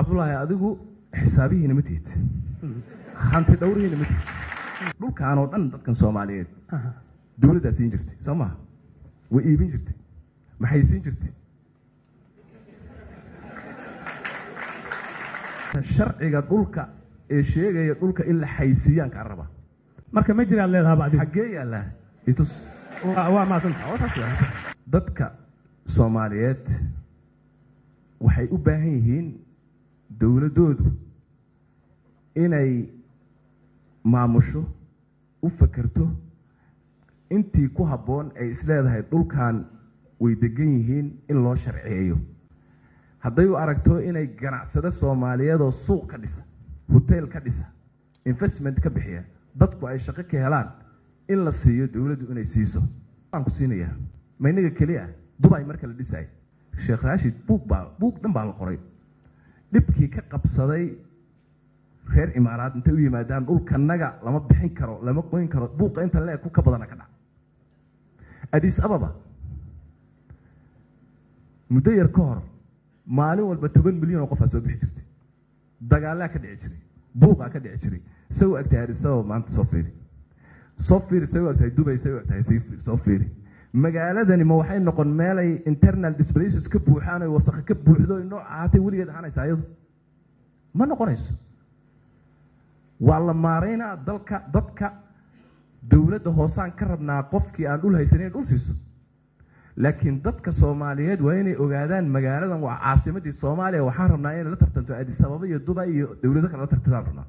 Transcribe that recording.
Cabdulaahi, adigu xisaabihiina ma tihid, hanti dhowrihiina ma tihid. Dhulkaan oo dhan dadkan Soomaaliyeed dowladdaa siin jirtay, soo maha? Way iibin jirtay, maxay siin jirtay? Sharciga dhulka ee sheegaya dhulka in la xaysiiyaan kaa rabaa. Marka ma jiraad leedahaaba adigu? Xaggee yaallaa? Itus. Waa mahadsanta. Dadka Soomaaliyeed waxay u baahan yihiin dowladdoodu inay maamusho, u fakerto intii ku habboon ay isleedahay dhulkan way degan yihiin in loo sharciyeeyo. Hadday u aragto inay ganacsado Soomaaliyeed oo suuq ka dhisa, hotel ka dhisa, investment ka bixiya, dadku ay shaqo ka helaan, in la siiyo, dowladdu inay siiso aan ku siinayaa. Ma inaga keliya? Dubay marka la dhisaayo, Sheekh Raashid buug baa, buug dhan baa la qoray, dhibkii ka qabsaday reer Imaaraad intay u yimaadaan, dhulkanaga lama bixin karo, lama qoyn karo, buuqa inta leeg ku ka badana ka dhac. Addis Ababa muddo yar ka hor maalin walba 10 milyan oo qofaa soo bixi jirtay, dagaalaa ka dhici jiray, buuqaa ka dhici jiray. Say u egtahay Addis Ababa maanta? Soo fiiri, soo fiiri. Say u egtahay Dubay? Say u egtahay? Sii fiiri, soo fiiri. Magaaladani ma waxay noqon meelay internal displaces ka buuxaan oy wasakho ka buuxdo oy nooc ahaatay weligeed ahaanaysa? Ayadu ma noqonayso. Waa la maaraynaa dalka, dadka. Dowladda hoosaan ka rabnaa qofkii aan dhul haysanin dhul siiso, laakiin dadka Soomaaliyeed waa inay ogaadaan magaaladan waa caasimadii Soomaaliya. Waxaan rabnaa inay la tartanto Addis Ababa iyo Dubay iyo dowlado kale la tartantaan rabnaa.